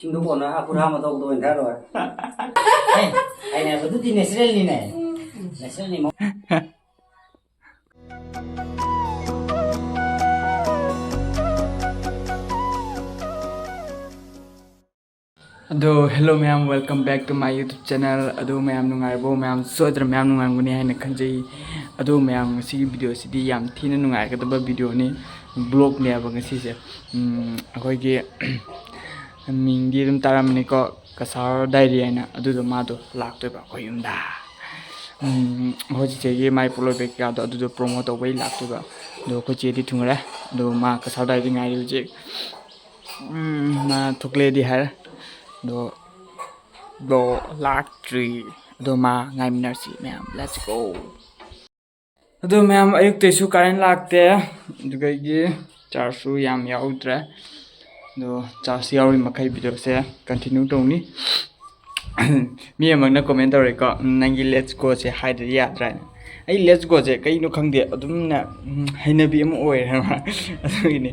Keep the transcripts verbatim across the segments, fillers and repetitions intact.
ꯏꯁꯤꯡꯗꯣ ꯀꯣꯟꯅ ꯑꯀꯨꯔꯥ ꯑꯃ ꯇꯧꯕꯗꯣ ꯑꯣꯏꯅ ꯊꯛꯑ ꯂꯣꯏꯔꯦ꯫ ꯑꯦ, ꯑꯩꯅ ꯍꯥꯏꯕꯗꯨꯗꯤ natural ꯅꯤꯅꯦ꯫ Natural ꯅꯤ꯫ ꯑꯗꯣ, hello ꯃꯌꯥꯝ, welcome back to my YouTube channel꯫ ꯑꯗꯣ ꯃꯌꯥꯝ ꯅꯨꯡꯉꯥꯏꯔꯤꯕꯣ? ꯃꯌꯥꯝ ꯁꯣꯏꯗꯅ ꯃꯌꯥꯝ ꯅꯨꯡꯉꯥꯏꯔꯝꯒꯅꯤ ꯍꯥꯏꯅ ꯈꯟꯖꯩ꯫ ꯑꯗꯣ ꯃꯌꯥꯝ, ꯉꯁꯤꯒꯤ video ꯁꯤꯗꯤ ꯌꯥꯝ ꯊꯤꯅ ꯅꯨꯡꯉꯥꯏꯒꯗꯕ video ꯅꯤ, vlog ꯅꯦꯕ ꯉꯁꯤꯁꯦ꯫ ꯎꯝ, ꯑꯩꯈꯣꯏꯒꯤ ꯃꯤꯡꯗꯤ ꯑꯗꯨꯝ ꯇꯥꯔꯝꯃꯅꯤꯀꯣ, ꯀꯁꯥꯔ diary ꯍꯥꯏꯅ꯫ ꯑꯗꯨꯗꯣ ꯃꯥꯗꯣ ꯂꯥꯛꯇꯣꯏꯕ ꯑꯩꯈꯣꯏ ꯌꯨꯝꯗ꯫ ꯎꯝ, ꯑꯩꯈꯣꯏ ꯆꯤꯆꯦꯒꯤ ꯃꯥꯏ ꯄꯣꯠꯂꯣꯏꯕ ꯀꯩꯀꯥꯗꯣ ꯑꯗꯨꯗꯣ promote ꯇꯧꯕꯩ ꯂꯥꯛꯇꯣꯏꯕ꯫ ꯑꯗꯣ ꯑꯩꯈꯣꯏ ꯆꯦꯗꯤ ꯊꯨꯡꯉꯔꯦ꯫ ꯑꯗꯣ ꯃꯥ ꯀꯁꯥꯔ diary ꯉꯥꯏꯔꯤ ꯍꯧꯖꯤꯛ꯫ ꯎꯝ, ꯃꯥ ꯊꯣꯛꯂꯛꯑꯦꯗꯤ ꯍꯥꯏꯔꯦ꯫ ꯑꯗꯣ ꯕ꯭ꯔꯣ ꯂꯥꯛꯇ꯭ꯔꯤ꯫ ꯑꯗꯣ ꯃꯥ ꯉꯥꯏꯃꯤꯟꯅꯔꯁꯤ ꯃꯌꯥꯝ꯫ Let's go꯫ ꯑꯗꯣ ꯃꯌꯥꯝ, ꯑꯌꯨꯛꯇꯩꯁꯨ current ꯂꯥꯛꯇꯦ꯫ ꯑꯗꯨꯗꯒꯤ charge ꯁꯨ ꯌꯥꯝ ꯌꯥꯎꯗ꯭ꯔꯦ꯫ ꯑꯗꯣ charge ꯌꯥꯎꯔꯤ ꯃꯈꯩ video ꯁꯦ continue ꯇꯧꯅꯤ꯫ ꯃꯤ ꯑꯃꯅ comment ꯇꯧꯔꯦꯀꯣ, "ꯅꯪꯒꯤ let's go ꯁꯦ ꯍꯥꯏꯗ꯭ꯔꯗꯤ ꯌꯥꯗ꯭ꯔꯥ?" ꯍꯥꯏꯅ꯫ ꯑꯩ let's go ꯁꯦ ꯀꯩꯅꯣ ꯈꯪꯗꯦ, ꯑꯗꯨꯝꯅ, ꯎꯝ, ꯍꯩꯅꯕꯤ ꯑꯃ ꯑꯣꯏꯔꯦꯕ꯫ ꯑꯗꯨꯒꯤꯅꯦ꯫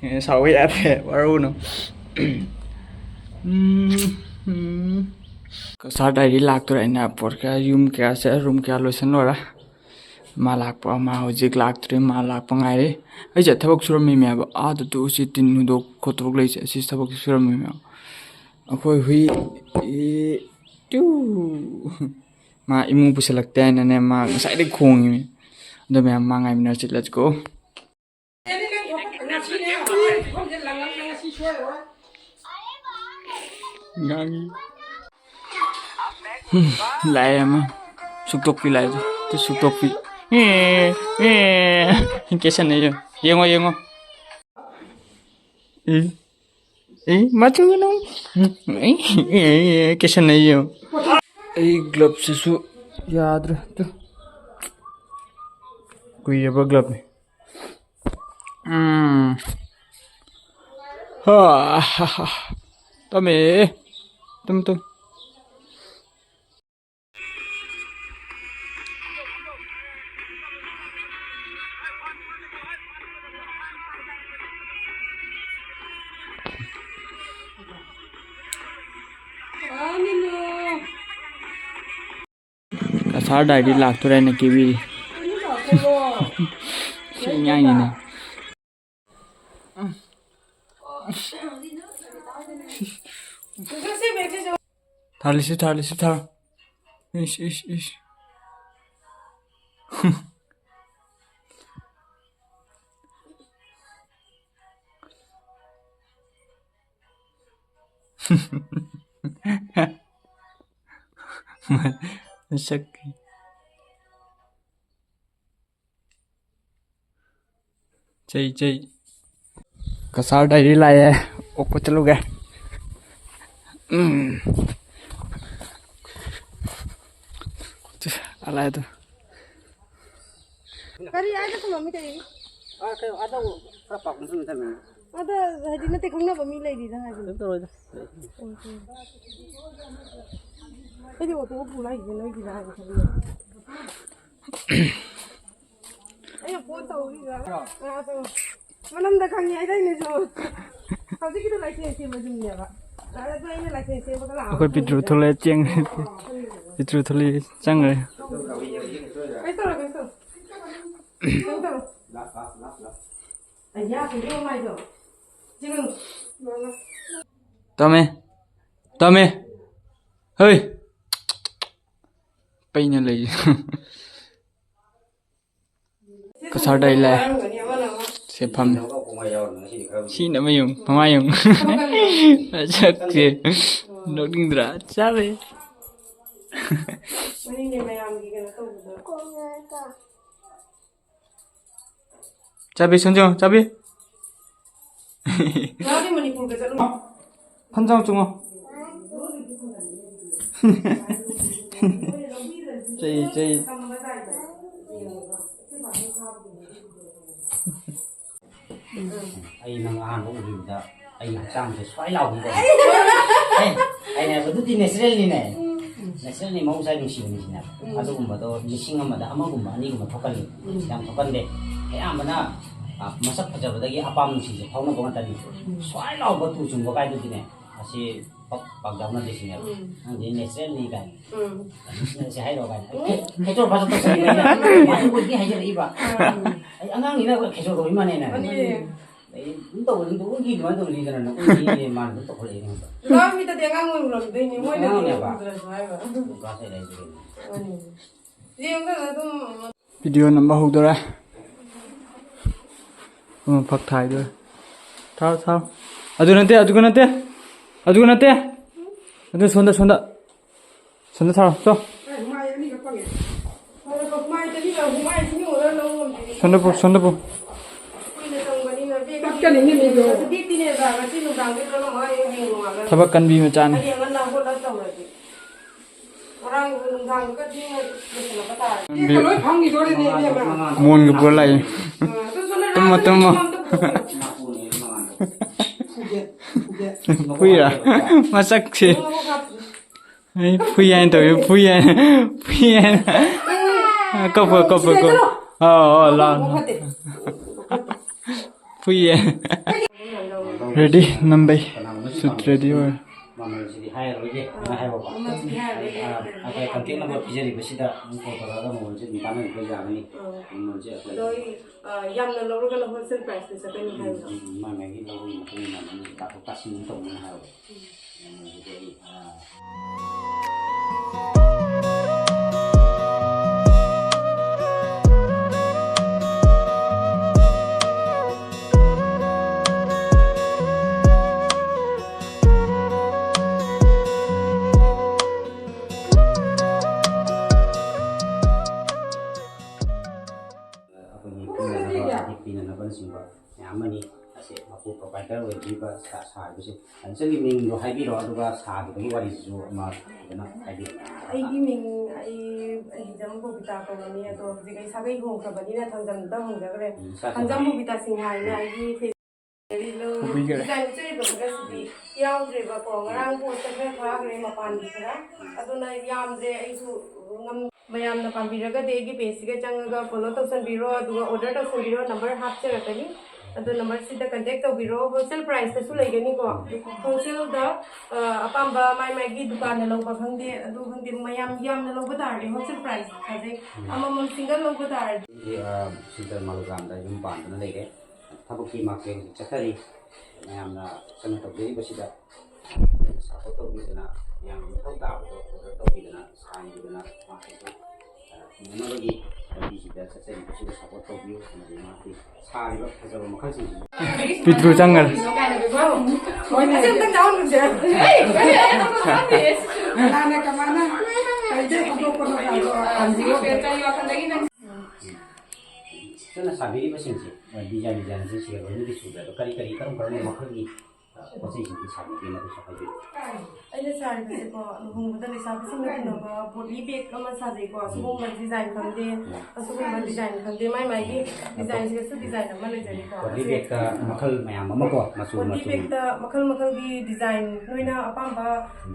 ꯑꯦ, ꯁꯥꯎꯕ ꯌꯥꯗꯦ, ꯋꯥꯔꯧꯅꯨ꯫ ꯎꯝ, ꯎꯝ꯫ ꯀꯁꯥꯔ diary ꯂꯥꯛꯇꯣꯔꯦ꯫ ꯑꯩꯅ ꯄꯣꯠ ꯀꯌꯥ, ꯌꯨꯝ ꯀꯌꯥꯁꯦ, room ꯀꯌꯥ ꯂꯣꯏꯁꯟ ꯂꯣꯏꯔꯦ꯫ ꯃꯥ ꯂꯥꯛꯄ, ꯃꯥ ꯍꯧꯖꯤꯛ ꯂꯥꯛꯇ꯭ꯔꯤ, ꯃꯥ ꯂꯥꯛꯄ ꯉꯥꯏꯔꯤ꯫ ꯑꯩꯁꯦ ꯊꯕꯛ ꯁꯨꯔꯝꯃꯤꯃꯦꯕ, ꯑꯥꯗ ꯇꯨ ꯁꯤ ꯇꯤꯟ ꯍꯨꯟꯗꯣꯛ ꯈꯣꯠꯇꯣꯛ ꯂꯩꯁꯦ, ꯑꯁꯤ ꯊꯕꯛ ꯁꯨꯔꯝꯃꯤꯃꯦꯕ꯫ ꯑꯩꯈꯣꯏ ꯍꯨꯏ, ꯏ, ꯇꯨ꯫ ꯃꯥ ꯏꯃꯨꯡ ꯄꯨꯁꯜꯂꯛꯇꯦ ꯍꯥꯏꯅꯅꯦ, ꯃꯥ ꯉꯁꯥꯏꯗꯩ ꯈꯣꯡꯉꯤꯃꯤ꯫ ꯑꯗꯣ ꯃꯌꯥꯝ, ꯃꯥ ꯉꯥꯏꯃꯤꯟꯅꯔꯁꯤ, let's go꯫ ꯉꯥꯡꯉꯤ꯫ ꯍꯨꯝ, ꯂꯥꯛꯑꯦ ꯑꯃ꯫ ꯁꯨꯛꯇꯣꯛꯄꯤ ꯂꯥꯛꯑꯦ꯫ ꯇꯨ ꯁꯨꯛꯇꯣꯛꯄꯤ꯫ ꯑꯦ, ꯑꯦ꯫ ꯀꯦꯁꯟꯅꯩꯌꯦ꯫ ꯌꯦꯡꯉꯣ, ꯌꯦꯡꯉꯣ꯫ ꯎꯝ꯫ ꯑꯦ, ꯃꯆꯨꯅ꯫ ꯑꯦ, ꯑꯦ, ꯑꯦ, ꯀꯦꯁꯟꯅꯩꯌꯦ꯫ ꯑꯩ glove ꯁꯤꯁꯨ ꯌꯥꯗ꯭ꯔꯦ꯫ ꯇꯨ꯫ ꯀꯨꯏꯔꯕ glove ꯅꯤ꯫ ꯎꯝ꯫ ꯍꯥ, ꯍꯥ, ꯍꯥ꯫ ꯇꯨꯝꯃꯦ꯫ ꯇꯨꯝ, ꯇꯨꯝ꯫ ꯁꯥꯔ ꯗꯥꯏꯗꯤ ꯂꯥꯛꯇꯣꯔꯦꯅ ꯀꯦꯕꯤꯔꯤ꯫ ꯁꯤ ꯉꯥꯡꯉꯤꯅꯦ꯫ ꯊꯥꯜꯂꯤꯁꯤ, ꯊꯥꯜꯂꯤꯁꯤ, ꯊꯥꯜ-, ꯏꯁ, ꯏꯁ, ꯏꯁ꯫ ꯃꯁꯛ꯫ ꯆꯩ, ꯆꯩ꯫ ꯀꯁꯥꯔ ꯗꯥꯏꯔꯤ ꯂꯥꯛꯑꯦ꯫ ꯑꯣꯛꯄ ꯆꯠꯂꯨꯒꯦ꯫ ꯎꯝ꯫ ꯑꯂꯥꯏꯗꯣ꯫ ꯀꯔꯤ ꯍꯥꯏꯗ ꯈꯨꯝꯃꯝꯃꯤ ꯀꯔꯤ? ꯑꯥ, ꯀꯩꯅꯣ, ꯑꯥꯗ ꯈꯔ ꯄꯥꯛꯄ ꯃꯐꯝꯗ ꯊꯝꯃꯤꯅꯦ꯫ ꯑꯥꯗ ꯍꯥꯏꯗꯤ ꯅꯠꯇꯦ, ꯈꯪꯅꯕ ꯃꯤ ꯂꯩꯔꯤꯗ ꯍꯥꯏꯕꯅꯤ꯫ ꯀꯩꯝ ꯇꯧꯔꯣꯏꯗ꯫ ꯑꯣ, ꯍꯣꯏ꯫ ꯑꯩꯗꯤ ꯑꯣꯇꯣ ꯄꯨ ꯂꯥꯛꯏꯁꯦ ꯅꯣꯏꯒꯤꯔ ꯍꯥꯏꯅ ꯈꯜꯂꯤ꯫ ꯑꯩꯅ ꯄꯣꯠ ꯇꯧꯔꯤꯕ꯫ ꯑꯥ, ꯇꯧ꯫ ꯃꯅꯝꯗ ꯈꯪꯉꯤ ꯍꯥꯏꯗꯥꯏꯅꯦ ꯁꯨꯝ꯫ ꯍꯧꯖꯤꯛꯀꯤꯗꯣ ꯂꯥꯏꯁꯦꯟꯁ ꯁꯦꯝꯕ ꯌꯨꯝꯅꯦꯕ꯫ ꯑꯗꯣ ꯑꯩꯅ ꯂꯥꯏꯁꯦꯟꯁ ꯁꯦꯝꯕꯒ ꯂꯥꯛꯑꯒ ꯑꯩꯈꯣꯏ ꯄꯤꯇ꯭ꯔꯨ ꯊꯣꯛꯂꯛꯑꯦ, ꯆꯦꯡ꯫ ꯄꯤꯇ꯭ꯔꯨ ꯊꯣꯛꯂꯛꯑꯦ, ꯆꯪꯈ꯭ꯔꯦ꯫ ꯀꯩꯁꯨ ꯇꯧꯔꯣꯏ, ꯀꯩꯁꯨ ꯇꯧꯔꯣꯏ꯫ ꯀꯩꯁꯨ ꯇꯧꯔꯣꯏ꯫ ꯀꯩꯁꯨ ꯇꯧꯔꯣꯏ꯫ ꯑꯌꯥ, ꯀꯩꯅꯣ ꯃꯥꯏꯗꯣ꯫ ꯆꯦꯡ꯫ ꯇꯝꯃꯦ꯫ ꯇꯝꯃꯦ꯫ ꯍꯩ꯫ ꯄꯩꯅ ꯂꯩ꯫ ꯀꯁꯥꯔꯗ ꯑꯩ ꯂꯥꯛꯑꯦ꯫ ꯁꯦ ꯐꯝꯃꯦ꯫ ꯁꯤꯅ ꯃꯌꯨꯝ, ꯃꯃꯥꯌꯨꯝ꯫ ꯃꯁꯛꯁꯦ꯫ ꯅꯣꯛꯅꯤꯡꯗ꯭ꯔꯥ? ꯆꯥꯕꯩ꯫ ꯆꯥꯕꯤ, ꯁꯟ ꯆꯪꯉꯣ, ꯆꯥꯕꯤ꯫ ꯐꯟ ꯆꯪꯉꯣ, ꯆꯪꯉꯣ꯫ ꯆꯩ, ꯆꯩ꯫ ꯑꯩ ꯅꯪ ꯑꯍꯥꯟꯕ ꯎꯈꯤꯕꯗ ꯑꯩ ꯍꯛꯆꯥꯡꯁꯦ ꯁ꯭ꯋꯥꯏ ꯂꯥꯎꯈꯤꯕ꯫ ꯑꯦ, ꯑꯩꯅ ꯍꯥꯏꯕ, "ꯑꯗꯨꯗꯤ natural ꯅꯤꯅꯦ꯫ Natural ꯅꯤ, ꯃꯍꯧꯁꯥ ꯅꯨꯡꯁꯤꯕꯅꯤ ꯁꯤꯅ꯫ ꯑꯗꯨꯒꯨꯝꯕꯗꯣ ꯂꯤꯁꯤꯡ ꯑꯃꯗ ꯑꯃꯒꯨꯝꯕ, ꯑꯅꯤꯒꯨꯝꯕ ꯊꯣꯛꯀꯜꯂꯤ꯫ ꯌꯥꯝ ꯊꯣꯛꯀꯟꯗꯦ꯫ ꯑꯌꯥꯝꯕꯅ, ꯑ, ꯃꯁꯛ ꯐꯖꯕꯗꯒꯤ ꯑꯄꯥꯝ ꯅꯨꯡꯁꯤꯁꯦ ꯐꯥꯎꯅꯕ ꯉꯥꯛꯇꯅꯤ꯫ ꯁ꯭ꯋꯥꯏ ꯂꯥꯎꯕ ꯇꯨ ꯆꯨꯡꯕ ꯀꯥꯏꯗꯨꯗꯤꯅꯦ, ꯑ, ꯁꯤ ꯄꯥꯛ ꯄꯥꯛ ꯌꯥꯎꯅꯗꯦ ꯁꯤꯅꯦꯕ꯫ ꯎꯝ꯫ ꯅꯪꯗꯤ natural ꯅꯤ ꯀꯥꯏꯅ꯫ ꯎꯝ꯫ ꯅꯪꯁꯦ ꯍꯥꯏꯔꯣ ꯀꯥꯏꯅ꯫ ꯎꯝ꯫ ꯈꯦ-, ꯈꯦꯆꯣꯔ ꯐꯖꯅ ꯇꯧꯁꯜꯂꯤ ꯀꯥꯏꯅ꯫ ꯃꯥꯁꯦ ꯑꯣꯏꯗꯤ ꯍꯥꯏꯖꯔꯛꯏꯕ꯫ ꯎꯝ꯫ ꯑꯩ ꯑꯉꯥꯡꯅꯤꯅ ꯑꯩꯈꯣꯏ ꯈꯦꯆꯣꯔ ꯀꯧꯔꯤ ꯃꯥꯅꯦꯅ꯫ ꯃꯥꯅꯦ꯫ ꯑꯩ ꯑꯗꯨꯝ ꯇꯧꯕꯅꯤ, ꯎꯏꯒꯤ ꯑꯗꯨꯃꯥꯏꯅ ꯇꯧꯕꯅꯤ ꯀꯩꯅꯣ, ꯎꯏꯒꯤ ꯃꯥꯅ ꯑꯗꯨꯝ ꯇꯧꯈꯠꯂꯛꯏ ꯑꯩꯉꯣꯟꯗ꯫ ꯂꯥꯛꯑꯣ, ꯃꯤꯗꯗꯤ ꯑꯉꯥꯡ ꯑꯣꯏꯔꯝꯗꯣꯏꯅꯤ, ꯃꯣꯏꯅꯗꯤ ꯑꯉꯥꯡꯅꯦꯕ꯫ ꯎꯗ꯭ꯔꯁꯨ ꯍꯥꯏꯕ꯫ Class eight ꯍꯥꯏꯁꯦ ꯀꯩꯅꯣ? ꯃꯥꯅꯦ꯫ ꯌꯦꯡꯉꯒ ꯑꯗꯨꯝ꯫ Video ꯅꯝꯕ ꯍꯧꯗꯣꯔꯦ꯫ ꯑꯃ ꯐꯛ ꯊꯥꯏꯗꯣꯔꯦ꯫ ꯊꯥꯔꯣ, ꯊꯥꯔꯣ꯫ ꯑꯗꯨ ꯅꯠꯇꯦ, ꯑꯗꯨꯒ ꯅꯠꯇꯦ꯫ ꯑꯗꯨꯒ ꯅꯠꯇꯦ꯫ ꯑꯗꯨ ꯁꯣꯝꯗ, ꯁꯣꯝꯗ꯫ ꯁꯣꯝꯗ ꯊꯥꯔꯣ, ꯆꯣ꯫ ꯁꯣꯝꯗ ꯄꯨ, ꯁꯣꯝꯗ ꯄꯨ꯫ ꯊꯕꯛ ꯀꯟꯕꯤ ꯃꯆꯥꯅꯤ꯫ ꯃꯣꯟꯒ ꯄꯨꯔ ꯂꯥꯛꯏ꯫ ꯇꯨꯝꯃꯣ, ꯇꯨꯝꯃꯣ꯫ ꯍꯨꯏꯔ? ꯃꯁꯛꯁꯤ꯫ ꯑꯩ ꯐꯨꯏ ꯍꯥꯏꯅ ꯇꯧꯋꯤ, ꯐꯨꯏ ꯍꯥꯏꯅ, ꯐꯨꯏ ꯍꯥꯏꯅ꯫ ꯀꯞꯄꯨ, ꯀꯞꯄꯨ, ꯀꯞꯄꯨ꯫ ꯑꯧ, ꯑꯧ, ꯂꯥꯎ꯫ ꯐꯨꯏ ꯍꯥꯏꯅ꯫ Ready, ꯅꯝꯕꯩ꯫ Shoot ready ꯑꯣꯏꯔꯦ꯫ ꯃꯃꯜꯁꯤꯗꯤ ꯍꯥꯏꯔꯔꯣꯏꯒꯦ, ꯅꯪ ꯍꯥꯏꯔꯣꯀꯣ꯫ ꯃꯃꯜꯁꯤꯗꯤ ꯍꯥꯏꯔꯔꯣꯏꯒꯦ꯫ ꯑꯥ, ꯑꯩꯈꯣꯏ contact number ꯄꯤꯖꯔꯤꯕꯁꯤꯗ ꯑꯗꯨꯝ call ꯇꯧꯔꯛꯑꯒ ꯃꯃꯜꯁꯦ ꯑꯗꯨꯝ ꯇꯥꯟꯅꯕꯤꯕ ꯌꯥꯒꯅꯤ꯫ ꯑꯥ꯫ ꯃꯃꯜꯁꯦ ꯑꯩꯈꯣꯏ ꯑꯗꯣ ꯑꯩ, ꯑꯥ, ꯌꯥꯝꯅ ꯂꯧꯔꯒꯅ wholesale priceꯇ ꯆꯠꯀꯅꯤ ꯎꯝ, ꯍꯥꯏꯕꯗꯣ꯫ ꯎꯝ, ꯃꯥ ꯃꯥꯒꯤ ꯂꯧꯕꯒꯤ ꯃꯇꯨꯡ ꯏꯟꯅ ꯑꯗꯨꯝ ꯇꯥꯊꯣꯛ ꯇꯥꯁꯤꯟ ꯑꯗꯨꯝ ꯇꯧꯅꯤ ꯍꯥꯏꯕ꯫ ꯎꯝ꯫ ꯃꯃꯜꯁꯤꯗꯤ ꯑꯩ, ꯑꯥ, ꯑꯩꯈꯣꯏꯒꯤ ꯄꯤꯅꯅꯕ, ꯄꯤꯅꯅꯕꯅꯆꯤꯡꯕ ꯃꯌꯥꯝ ꯑꯃꯅꯤ꯫ ꯑꯁꯦ ꯃꯄꯨ proprietor ꯑꯣꯏꯕꯤꯕ ꯁꯥ-, ꯁꯥꯔꯤꯕꯁꯦ꯫ ꯏꯆꯟꯒꯤ ꯃꯤꯡꯗꯣ ꯍꯥꯏꯕꯤꯔꯣ, ꯑꯗꯨꯒ ꯁꯥꯈꯤꯕꯒꯤ ꯋꯥꯔꯤꯁꯤꯁꯨ ꯑꯃ ꯐꯖꯅ ꯍꯥꯏꯕꯤꯔꯣ꯫ ꯑꯩꯒꯤ ꯃꯤꯡ, ꯑꯩ ꯍꯤꯖꯝ ꯕꯣꯕꯤꯇꯥ ꯀꯧꯕꯅꯤ, ꯑꯗꯣ ꯍꯧꯖꯤꯛ ꯑꯩ ꯁꯥꯒꯩ ꯍꯣꯡꯈ꯭ꯔꯕꯅꯤꯅ ꯊꯥꯡꯖꯝꯗ ꯍꯣꯡꯖꯈ꯭ꯔꯦ꯫ ꯎꯝ, ꯁꯥ-, ꯍꯤꯖꯝ ꯕꯣꯕꯤꯇꯥ ꯁꯤꯡꯍ ꯍꯥꯏꯅ ꯑꯩꯒꯤ ꯍꯨꯕꯤꯒꯔꯦ꯫ Design ꯎꯠꯆꯔꯤꯕ ꯈꯔꯁꯤꯗꯤ ꯌꯥꯎꯗ꯭ꯔꯦꯕꯀꯣ, ꯉꯔꯥꯡ postꯇ ꯈꯔ ꯊꯥꯈ꯭ꯔꯦ ꯃꯄꯥꯟꯒꯤ ꯈꯔ, ꯑꯗꯨꯅ ꯌꯥꯝꯗ꯭ꯔꯦ꯫ ꯑꯩꯁꯨ ꯉꯝ-, ꯃꯌꯥꯝꯅ ꯄꯥꯝꯕꯤꯔꯒꯗꯤ ꯑꯩꯒꯤ pageꯁꯤꯒ ꯆꯪꯉꯒ follow ꯇꯧꯁꯟꯕꯤꯔꯣ, ꯑꯗꯨꯒ order ꯇꯧꯁꯟꯕꯤꯔꯣ, number ꯍꯥꯞꯆꯔꯛꯀꯅꯤ꯫ ꯑꯗꯣ ꯅꯝꯕꯔꯁꯤꯗ ꯀꯟꯇꯦꯛ ꯇꯧꯕꯤꯔꯣ꯫ ꯍꯣꯜꯁꯦꯜ ꯄ꯭ꯔꯥꯏꯁꯇꯁꯨ ꯂꯩꯒꯅꯤꯀꯣ꯫ ꯍꯣꯜꯁꯦꯜꯗ ꯑꯄꯥꯝꯕ ꯃꯥꯏ ꯃꯥꯏꯒꯤ ꯗꯨꯀꯥꯟꯗ ꯂꯧꯕ ꯈꯪꯗꯦ, ꯑꯗꯨ ꯈꯪꯗꯦ, ꯃꯌꯥꯝ ꯌꯥꯝꯅ ꯂꯧꯕ ꯇꯥꯔꯗꯤ ꯍꯣꯜꯁꯦꯜ ꯄ꯭ꯔꯥꯏꯁ ꯊꯥꯖꯩ꯫ ꯑꯃꯃꯝ ꯁꯤꯡꯒꯜ ꯂꯧꯕ ꯇꯥꯔꯗꯤ꯫ ꯑꯩ, ꯑ, ꯁꯤꯗ ꯃꯥꯂꯣꯀꯥꯝꯗ ꯌꯨꯝ ꯄꯥꯟꯗꯨꯅ ꯂꯩꯔꯦ꯫ ꯊꯕꯛꯀꯤ ꯃꯥꯁꯦ ꯍꯧꯖꯤꯛ ꯆꯠꯊꯔꯤ꯫ ꯃꯌꯥꯝꯅ ꯀꯟꯅ ꯇꯧꯕꯤꯔꯤꯕꯁꯤꯗ ꯁꯄꯣꯔꯠ ꯇꯧꯕꯤꯗꯅ, ꯃꯌꯥꯝꯒꯤ ꯃꯊꯧ ꯇꯥꯕꯗꯣ ꯑꯣꯔꯗꯔ ꯇꯧꯕꯤꯗꯅ, ꯁꯥꯍꯟꯕꯤꯗꯅ, ꯃꯍꯥꯛꯀꯤꯁꯨ, ꯑ, ꯍꯤꯡꯅꯅꯕꯒꯤ ꯂꯝꯕꯤꯁꯤꯗ ꯆꯠꯆꯔꯤꯕꯁꯤꯗ ꯁꯄꯣꯔꯠ ꯇꯧꯕꯤꯌꯨ꯫ ꯑꯃꯗꯤ ꯃꯍꯥꯛꯀꯤ ꯁꯥꯔꯤꯕ ꯐꯖꯕ ꯃꯈꯜꯁꯤꯡꯁꯤ ꯄꯤꯇ꯭ꯔꯨ ꯆꯪꯈ꯭ꯔꯦ꯫ ꯀꯅꯥꯅ ꯀꯃꯥꯏꯅ ꯀꯩꯗꯩ ꯍꯧꯗꯣꯛꯄꯅꯣ ꯍꯥꯏꯕꯗꯣ ꯍꯪꯕꯤꯌꯨ꯫ ꯏꯆꯟꯅ ꯁꯥꯕꯤꯔꯤꯕꯁꯤꯡꯁꯦ, ꯗꯤꯖꯥꯏꯟ, ꯗꯤꯖꯥꯏꯟꯁꯦ ꯁꯤꯗ ꯂꯣꯏꯅꯗꯤ ꯁꯨꯗ꯭ꯔꯦ꯫ ꯑꯗꯣ ꯀꯔꯤ ꯀꯔꯤ, ꯀꯔꯝ ꯀꯔꯝꯕ ꯃꯈꯜꯒꯤ ꯄꯣꯠ ꯆꯩꯁꯤꯡꯗꯤ ꯁꯥꯕꯤꯒꯦ, ꯃꯗꯨꯁꯨ ꯍꯥꯏꯕꯤꯌꯨ꯫ ꯑꯩꯅ ꯁꯥꯔꯤꯕꯁꯦꯀꯣ, ꯂꯨꯍꯣꯡꯕꯗ ꯂꯩꯁꯥꯕꯤꯁꯤꯡꯅ ꯄꯨꯅꯕ ꯄꯣꯠꯂꯤ ꯕꯦꯒ ꯑꯃ ꯁꯥꯖꯩꯀꯣ꯫ ꯁꯤꯒꯨꯝꯕ ꯗꯤꯖꯥꯏꯟ ꯈꯪꯗꯦ, ꯑꯁꯤꯒꯨꯝꯕ ꯗꯤꯖꯥꯏꯟ ꯈꯪꯗꯦ, ꯃꯥꯏ ꯃꯥꯏꯒꯤ ꯗꯤꯖꯥꯏꯟꯁꯤꯗꯁꯨ ꯗꯤꯖꯥꯏꯟ ꯑꯃ ꯂꯩꯖꯔꯤꯀꯣ꯫ ꯄꯣꯠꯂꯤ ꯕꯦꯒꯇ ꯃꯈꯜ ꯃꯌꯥꯝ ꯑꯃꯀꯣ, ꯃꯆꯨ ꯄꯣꯠꯂꯤ ꯃꯆꯨ꯫ ꯕꯦꯒꯇ ꯃꯈꯜ ꯃꯈꯜꯒꯤ ꯗꯤꯖꯥꯏꯟ ꯅꯣꯏꯅ ꯑꯄꯥꯝꯕ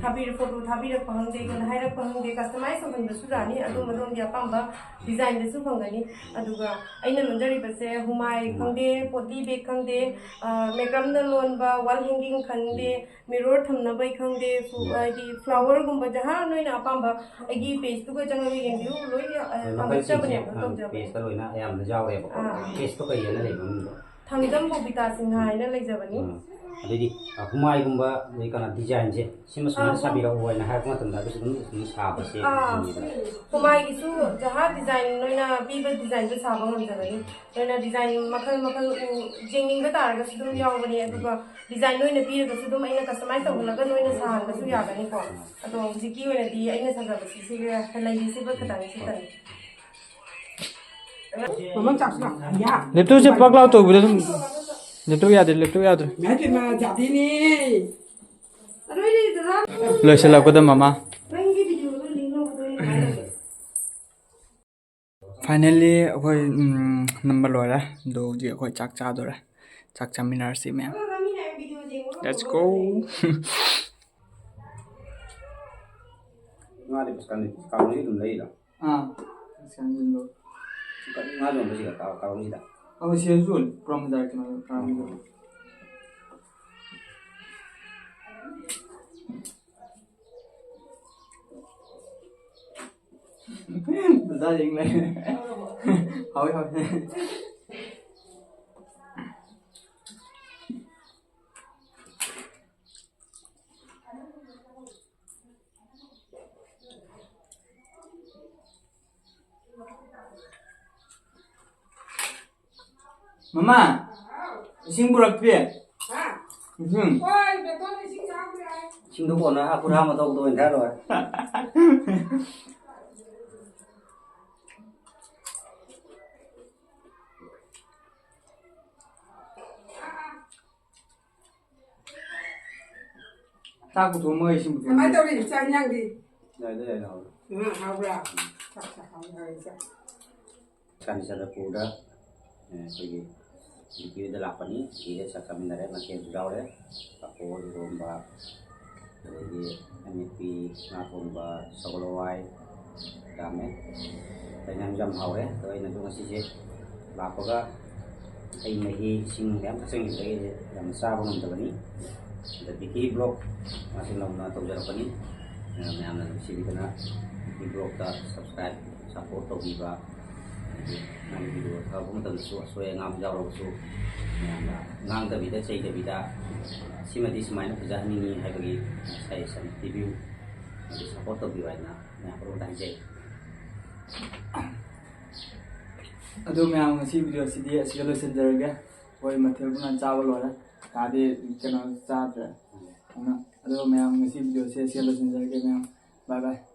ꯊꯥꯕꯤꯔ-, ꯐꯣꯇꯣ ꯊꯥꯕꯤꯔꯛꯄ ꯈꯪꯗꯦ, ꯑꯩꯉꯣꯟꯗ ꯍꯥꯏꯔꯛꯄ ꯈꯪꯗꯦ, ꯀꯁꯇꯃꯥꯏꯁ ꯇꯧꯍꯟꯕꯁꯨ ꯌꯥꯅꯤ꯫ ꯑꯗꯣꯝ ꯑꯗꯣꯝꯒꯤ ꯑꯄꯥꯝꯕ ꯗꯤꯖꯥꯏꯟꯗꯁꯨ ꯐꯪꯒꯅꯤ꯫ ꯑꯗꯨꯒ ꯑꯩꯅ ꯂꯣꯟꯖꯔꯤꯕꯁꯦ ꯍꯨꯃꯥꯏ ꯈꯪꯗꯦ, ꯄꯣꯠꯂꯤ ꯕꯦꯒ ꯈꯪꯗꯦ, ꯑ, ꯃꯦꯀ꯭ꯔꯝꯗ ꯂꯣꯟꯕ ꯋꯥꯜ ꯍꯦꯡꯒꯤꯡ ꯈꯪꯗꯦ, ꯃꯤꯔꯣꯔ ꯊꯝꯅꯕꯩ ꯈꯪꯗꯦ, ꯐꯨ-, ꯎꯝ꯫ ꯍꯥꯏꯗꯤ ꯐ꯭ꯂꯥꯋꯔꯒꯨꯝꯕ ꯖꯍꯥ ꯅꯣꯏꯅ ꯑꯄꯥꯝꯕ ꯑꯩꯒꯤ ꯄꯦꯖꯇꯨꯒ ꯆꯪꯉꯒ ꯌꯦꯡꯕꯤꯌꯨ, ꯂꯣꯏꯅ, ꯑ, ꯃꯈꯜꯁꯤꯡꯁꯦ, ꯑꯃꯨꯛꯇꯕꯅꯦ ꯑ, ꯇꯧꯖꯕꯅꯦ꯫ ꯄꯦꯖꯇ ꯂꯣꯏꯅ ꯑꯌꯥꯝꯕꯅ ꯌꯥꯎꯔꯦꯕꯀꯣ꯫ ꯑꯥ꯫ ꯄꯦꯖꯇꯣ ꯀꯩ ꯍꯥꯏꯅ ꯂꯩꯕ ꯃꯃꯤꯡꯗꯣ? ꯊꯥꯡꯖꯝ ꯕꯣꯕꯤꯇꯥ ꯁꯤꯡꯍ ꯍꯥꯏꯅ ꯂꯩꯖꯕꯅꯤ꯫ ꯎꯝ꯫ ꯑꯗꯩꯗꯤ, ꯑ, ꯍꯨꯃꯥꯏꯒꯨꯝꯕ, ꯑꯗꯩ ꯀꯩꯅꯣ, ꯗꯤꯖꯥꯏꯟꯁꯦ, ꯁꯤꯃ ꯁꯨꯃꯥꯏꯅ ꯑꯥ, ꯍꯨꯝ-, ꯁꯥꯕꯤꯔꯛꯑꯣ ꯍꯥꯏꯅ ꯍꯥꯏꯔꯛꯄ ꯃꯇꯝꯗ ꯑꯗꯨꯁꯨ ꯑꯗꯨꯝ, ꯑꯗꯨꯝ ꯁꯥꯕꯁꯦ ꯑꯥ, ꯐꯪꯉꯤꯗꯅ꯫ ꯍꯨꯃꯥꯏꯒꯤꯁꯨ ꯖꯍꯥ ꯗꯤꯖꯥꯏꯟ ꯅꯣꯏꯅ ꯄꯤꯕ ꯗꯤꯖꯥꯏꯟꯗꯣ ꯁꯥꯕ ꯉꯝꯖꯒꯅꯤ꯫ ꯅꯣꯏꯅ ꯗꯤꯖꯥꯏꯟ ꯃꯈꯜ ꯃꯈꯜ ꯎ-, ꯌꯦꯡꯅꯤꯡꯕ ꯇꯥꯔꯒꯁꯨ ꯑꯗꯨꯝ ꯌꯥꯎꯕꯅꯦ, ꯑꯗꯨꯒ ꯗꯤꯖꯥꯏꯟ ꯅꯣꯏꯅ ꯄꯤꯔꯒꯁꯨ ꯑꯗꯨꯝ ꯑꯩꯅ ꯀꯁꯇꯃꯥꯏꯁ ꯇꯧꯍꯜꯂꯒ ꯅꯣꯏꯅ ꯁꯥꯍꯟꯕꯁꯨ ꯌꯥꯒꯅꯤꯀꯣ꯫ ꯑꯗꯣ ꯍꯧꯖꯤꯛꯀꯤ ꯑꯣꯏꯅꯗꯤ ꯑꯩꯅ ꯁꯥꯖꯕꯁꯤ ꯁꯤꯒ ꯂꯩꯔꯤꯁꯤꯒ ꯈꯇꯪ ꯁꯤꯇꯅꯤ꯫ ꯃꯃꯜ ꯆꯥꯎꯁꯤꯜꯂꯛ-, ꯑꯌꯥ꯫ ꯂꯦꯞꯇꯣꯞꯁꯦ ꯄꯛ ꯂꯥꯎ ꯇꯧꯕꯤꯗꯣ ꯑꯗꯨꯝ꯫ ꯂꯦꯞꯇꯣꯞ ꯌꯥꯗ꯭ꯔꯦ, ꯂꯦꯞꯇꯣꯞ ꯌꯥꯗ꯭ꯔꯦ꯫ ꯏꯃꯥ ꯏꯕꯦꯝꯃ, ꯌꯥꯗꯦꯅꯦ꯫ ꯂꯣꯏꯁꯤꯜꯂꯛꯄꯗ ꯃꯃꯥ꯫ ꯅꯪꯒꯤ ꯚꯤꯗꯤꯑꯣꯗꯣ ꯂꯤꯡ ꯂꯧꯕꯗꯣ ꯑꯩ ꯀꯃꯥꯏꯅ ꯇꯧꯒꯦ? Finally ꯑꯩꯈꯣꯏ, ꯎꯝ, ꯅꯝꯕ ꯂꯣꯏꯔꯦ꯫ ꯑꯗꯣ ꯍꯧꯖꯤꯛ ꯑꯩꯈꯣꯏ ꯆꯥꯛ ꯆꯥꯗꯣꯔꯦ꯫ ꯆꯥꯛ ꯆꯥꯃꯤꯟꯅꯔꯁꯤ ꯃꯌꯥꯝ꯫ Let's go꯫ ꯉꯥꯗꯤ ꯀꯥꯡ-, ꯀꯥꯡꯒꯤ ꯑꯗꯨꯝ ꯂꯩꯔꯤꯔꯣ? ꯑꯥ, ꯁꯤꯀꯥꯟꯁꯤꯗꯣ꯫ ꯉꯥ ꯌꯣꯟꯕꯁꯤꯗ, ꯀꯥ-, ꯀꯥꯔꯣꯡꯁꯤꯗ꯫ ꯑꯩꯈꯣꯏ ꯁꯤꯗꯁꯨ ꯌꯣꯜꯂꯤ, ꯄꯨꯔꯥ ꯕꯖꯥꯔ ꯀꯩꯅꯣꯗ, ꯀꯔꯥꯝꯒꯤꯗ꯫ ꯕꯖꯥꯔ ꯌꯦꯡ ꯂꯩ꯫ ꯍꯥꯎꯋꯤ, ꯍꯥꯎꯋꯤ꯫ ꯃꯃꯥ, ꯏꯁꯤꯡ ꯄꯨꯔꯛꯇ꯭ꯔꯤ? ꯏꯁꯤꯡ꯫ ꯏꯁꯤꯡꯗꯣ ꯀꯣꯟꯅ ꯑꯀꯨꯔꯥ ꯑꯃ ꯇꯧꯕꯗ ꯑꯣꯏꯅ ꯊꯛꯑ ꯂꯣꯏꯔꯦ꯫ ꯆꯥꯛ ꯄꯨꯊꯣꯛꯑꯝꯃꯒ ꯏꯁꯤꯡ ꯄꯨꯊꯣꯛꯑꯝꯃꯒ꯫ ꯀꯃꯥꯏꯅ ꯇꯧꯔꯤ? ꯆꯥꯛ ꯏꯟꯖꯥꯡꯗꯤ? ꯌꯥꯏꯗ, ꯌꯥꯏꯗ, ꯍꯥꯎꯔꯦ꯫ ꯉꯥ ꯍꯥꯎꯕ꯭ꯔꯥ? ꯎꯝ꯫ ꯆꯥꯛ ꯆꯥ ꯍꯥꯎꯔꯦ, ꯍꯥꯎꯔꯦ, ꯆꯥꯛ꯫ ꯆꯥꯟꯗꯤꯆꯥꯟꯗꯄꯨꯔꯗ, ꯑꯦ, ꯑꯩꯈꯣꯏꯒꯤ ꯗꯤꯄꯤꯗ ꯂꯥꯛꯄꯅꯤ꯫ ꯗꯤꯄꯤꯗ ꯆꯥꯛ ꯆꯥꯃꯤꯟꯅꯔꯦ, ꯃꯊꯦꯜꯁꯨ ꯌꯥꯎꯔꯦ꯫ ꯄꯥꯐꯣꯔ, ꯏꯔꯣꯝꯕ, ꯑꯗꯒꯤ ꯑꯃꯦꯠꯄꯤ, ꯉꯥ ꯊꯣꯡꯕ, ꯁꯒꯣꯜ ꯍꯋꯥꯏ, ꯌꯥꯝꯃꯦ꯫ ꯌꯦꯟꯁꯥꯡꯁꯨ ꯌꯥꯝ ꯍꯥꯎꯔꯦ꯫ ꯑꯗꯣ ꯑꯩꯅꯁꯨ ꯉꯁꯤꯁꯦ ꯂꯥꯛꯄꯒ ꯍꯩ ꯃꯍꯤ, ꯏꯁꯤꯡ ꯃꯌꯥꯝ ꯊꯛꯆꯟꯈꯤꯕꯗꯒꯤ ꯑꯩꯁꯦ ꯌꯥꯝ ꯆꯥꯕ ꯉꯝꯗꯕꯅꯤ꯫ ꯑꯗ ꯕꯤꯀꯤ ꯕ꯭ꯂꯣꯛ ꯃꯥꯁꯦ ꯅꯧꯅ ꯇꯧꯖꯔꯛꯄꯅꯤ꯫ ꯑ, ꯃꯌꯥꯝꯅ ꯅꯨꯡꯁꯤꯕꯤꯗꯅ ꯕꯤꯀꯤ ꯕ꯭ꯂꯣꯛꯇ subscribe, support ꯇꯧꯕꯤꯕ, ꯑꯗꯒꯤ ꯃꯥꯒꯤ video ꯊꯥꯔꯛꯄ ꯃꯇꯝꯗꯁꯨ ꯑꯁꯣꯏ ꯑꯉꯥꯝ ꯌꯥꯎꯔꯕꯁꯨ ꯃꯌꯥꯝꯅ ꯉꯥꯡꯗꯕꯤꯗ, ꯆꯩꯗꯕꯤꯗ, "ꯁꯤꯃꯗꯤ ꯁꯨꯃꯥꯏꯅ ꯐꯖꯍꯟꯅꯤꯡꯉꯤ" ꯍꯥꯏꯕꯒꯤ suggestion ꯄꯤꯕꯤꯌꯨ, ꯑꯗꯨ support ꯇꯧꯕꯤꯌꯨ ꯍꯥꯏꯗꯅ ꯃꯌꯥꯝ ꯄꯨꯝꯅꯃꯛꯇ ꯍꯥꯏꯖꯔꯤ꯫ ꯑꯗꯨ ꯃꯌꯥꯝ, ꯉꯁꯤ video ꯁꯤꯗꯤ ꯑꯁꯤꯗ ꯂꯣꯏꯁꯤꯟꯖꯔꯒꯦ꯫ ꯑꯩꯈꯣꯏ ꯃꯊꯦꯜ ꯄꯨꯝꯅ ꯆꯥꯕ ꯂꯣꯏꯔꯦ꯫ ꯇꯥꯗꯤ ꯀꯩꯅꯣ ꯆꯥꯗ꯭ꯔꯦ꯫ ꯑꯗꯨꯅ, ꯑꯗꯣ ꯃꯌꯥꯝ, ꯉꯁꯤ video ꯁꯦ ꯑꯁꯤꯗ ꯂꯣꯏꯁꯤꯟꯖꯔꯒꯦ ꯃꯌꯥꯝ꯫ Bye bye꯫